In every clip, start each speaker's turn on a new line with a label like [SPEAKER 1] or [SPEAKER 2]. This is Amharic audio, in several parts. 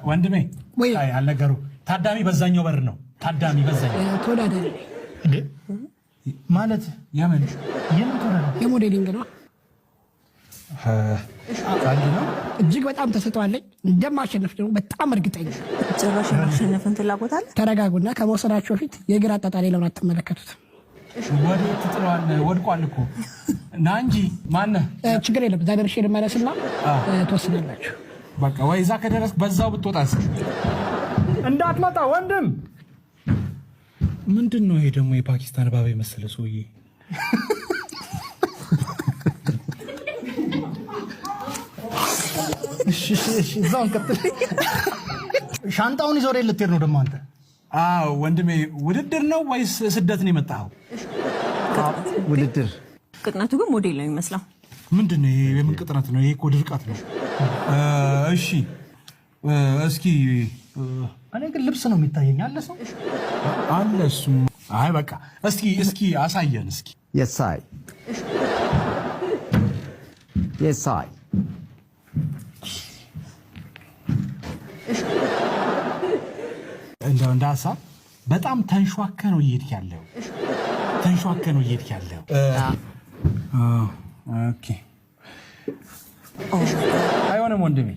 [SPEAKER 1] ወንድሜ
[SPEAKER 2] ወይ
[SPEAKER 1] አይ አልነገሩ። ታዳሚ በዛኛው በር ነው። ታዳሚ በዛኛው
[SPEAKER 2] ተወዳዳሪ
[SPEAKER 3] እንዴ ማለት
[SPEAKER 1] የምን
[SPEAKER 3] የምን ተወዳዳሪ?
[SPEAKER 2] የ modeling ነው።
[SPEAKER 1] አንድ ነው።
[SPEAKER 2] እጅግ በጣም ተሰጥቷለኝ። እንደማሸነፍ ደግሞ በጣም እርግጠኛ።
[SPEAKER 4] ጭራሽ የማሸነፍን ፍላጎት አለ።
[SPEAKER 2] ተረጋጉና ከመውሰዳችሁ በፊት የእግር አጣጣሪ ለምን አትመለከቱት?
[SPEAKER 1] ወዴት ትጥለዋለህ? ወድቋል እኮ ና እንጂ ማነህ?
[SPEAKER 2] ችግር የለም። እዛ ደርሼ ልመለስና ትወስናላችሁ።
[SPEAKER 1] በቃ ወይ እዛ ከደረስክ በዛው ብትወጣስ?
[SPEAKER 3] እንዳትመጣ ወንድም።
[SPEAKER 1] ምንድን ነው ይሄ ደግሞ የፓኪስታን እባብ የመሰለ ሰውዬ?
[SPEAKER 3] እሺ እሺ እሺ፣ እዛው እንቀጥል። ሻንጣውን ይዘው ወዴት ልትሄድ ነው ደግሞ አንተ?
[SPEAKER 1] አዎ ወንድሜ፣ ውድድር ነው ወይስ ስደት ነው የመጣኸው?
[SPEAKER 5] ውድድር።
[SPEAKER 4] ቅጥነቱ ግን ሞዴል ነው የሚመስለው።
[SPEAKER 1] ምንድን ነው ይሄ? የምን ቅጥነት ነው ይሄ? እኮ ድርቀት ነው። እሺ እስኪ
[SPEAKER 3] እኔ ግን ልብስ ነው የሚታየኝ። አለ ሰው
[SPEAKER 1] አለ እሱም። አይ በቃ እስኪ እስኪ አሳየን እስኪ።
[SPEAKER 5] የሳይ የሳይ።
[SPEAKER 1] እንደው እንደ ሀሳብ በጣም ተንሿከ ነው እየሄድክ ያለው። ተንሿከ ነው እየሄድክ ያለው። Okay አይሆንም ወንድሜ።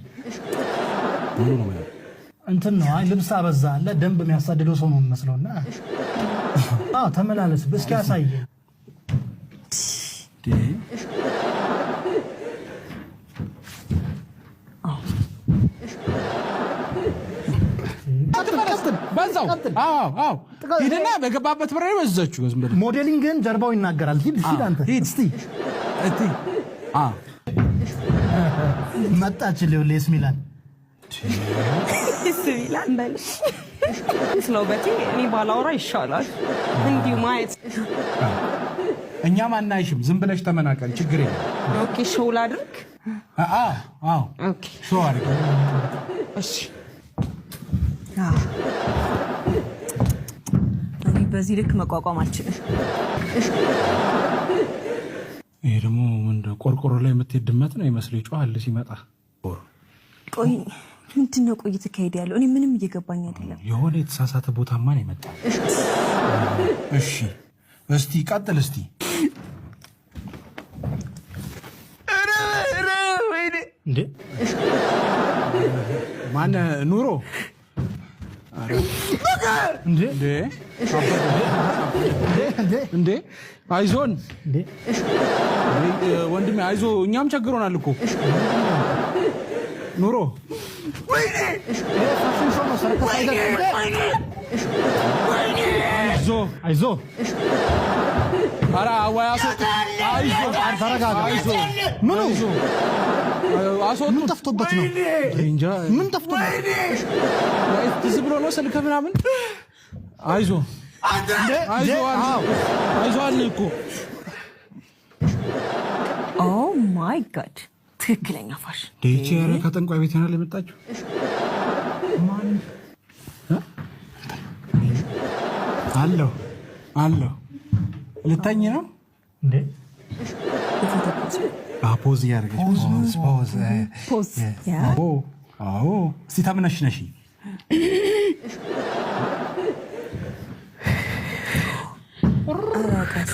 [SPEAKER 1] ሙሉ ነው ማለት
[SPEAKER 3] እንትን ነው። አይ ልብስ አበዛ አለ ደንብ የሚያሳድደው ሰው ነው የሚመስለውና፣ አዎ ተመላለስ እስኪ አሳየን።
[SPEAKER 1] እንዴ? በዛው አዎ አዎ፣ ሂድና በገባበት በር ላይ በዛችሁ ዝም ብለህ
[SPEAKER 3] Modeling ን ጀርባው ይናገራል። ሂድ ሂድ አንተ
[SPEAKER 1] ሂድ።
[SPEAKER 3] እስቲ
[SPEAKER 1] እቲ አዎ
[SPEAKER 3] መጣች ሊሆን ሚላን።
[SPEAKER 4] ይላል በል። ስለ ውበቴ እኔ ባላወራ ይሻላል። እንዲሁ ማየት
[SPEAKER 1] እኛም አናይሽም። ዝም ብለሽ ተመናቀል፣ ችግር የለም።
[SPEAKER 4] Okay show ላድርግ።
[SPEAKER 1] አዎ አዎ
[SPEAKER 4] Okay
[SPEAKER 1] Show አድርግ።
[SPEAKER 4] እሺ። እኔ በዚህ ልክ መቋቋም አልችልም።
[SPEAKER 1] ይሄ ደግሞ ምንድን ነው? ቆርቆሮ ላይ የምትሄድ ድመት ነው ይመስለው፣ ይጮሃል ሲመጣ።
[SPEAKER 4] ቆይ ምንድን ነው ቆይ እየተካሄደ ያለው? እኔ ምንም እየገባኝ አይደለም።
[SPEAKER 1] የሆነ የተሳሳተ ቦታማ ነው የመጣው። እሺ እስቲ ቀጥል እስቲ።
[SPEAKER 3] እንዴ?
[SPEAKER 1] ማነህ ኑሮ?
[SPEAKER 3] እንዴ?
[SPEAKER 1] እንዴ?
[SPEAKER 3] እንዴ?
[SPEAKER 1] እንዴ አይዞን።
[SPEAKER 3] እንዴ?
[SPEAKER 1] እንዴ፣ ወንድሜ አይዞ፣ እኛም ቸግሮናል እኮ ኑሮ።
[SPEAKER 3] ይሄ fashion show ነው፣ ሰርከስ አይደለም። እንዴ?
[SPEAKER 1] አይዞ።
[SPEAKER 3] አይዞ።
[SPEAKER 1] ኧረ አዋይ አስወጡ። አይዞ።
[SPEAKER 3] ተረጋጋ።
[SPEAKER 1] አይዞ።
[SPEAKER 3] ምኑ?
[SPEAKER 1] አስወጡት።
[SPEAKER 3] ምን ጠፍቶበት ነው?
[SPEAKER 1] እንጃ።
[SPEAKER 3] ምን ጠፍቶበት?
[SPEAKER 1] ወይ ትዝ ብሎ ነው ስልክ ምናምን። አይዞ።
[SPEAKER 3] እንዴ?
[SPEAKER 1] አይዞ።
[SPEAKER 3] አዎ።
[SPEAKER 1] አይዞ አለ እኮ።
[SPEAKER 4] Oh my God፣ ትክክለኛ ፋሽን።
[SPEAKER 1] ይቺ ኧረ ከጠንቋይ ቤት ይሆናል የመጣችው። ማን አለሁ አለሁ ልተኝ ነው።
[SPEAKER 3] እንዴ?
[SPEAKER 4] የፎቶ pose።
[SPEAKER 1] Pose እያደረገች pose pose።
[SPEAKER 4] Pose yeah።
[SPEAKER 1] አዎ አዎ። እስቲ ተምነሽ ነሺ።
[SPEAKER 4] ኧረ ቀስ።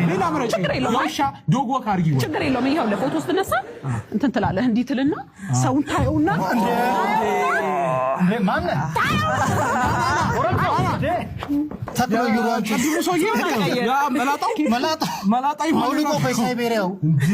[SPEAKER 1] ሌላ ምረጭ።
[SPEAKER 6] ችግር የለውም።
[SPEAKER 1] የውሻ dog walk አድርጊ ወይ።
[SPEAKER 6] ችግር የለውም። ይኸው ለፎቶ ስትነሳ እንትን ትላለህ፣ እንዲህ ትልና ሰውን ታየውና
[SPEAKER 3] እንዴ ማነህ? እንዴ ተክሎ ይሯጭ።
[SPEAKER 1] ቅድሙ ሰውዬ ያ መላጣው።
[SPEAKER 3] መላጣ።
[SPEAKER 1] መላጣ ይሆናል።
[SPEAKER 3] አውልቆ ከሳይቤሪያው።
[SPEAKER 1] እንዴ?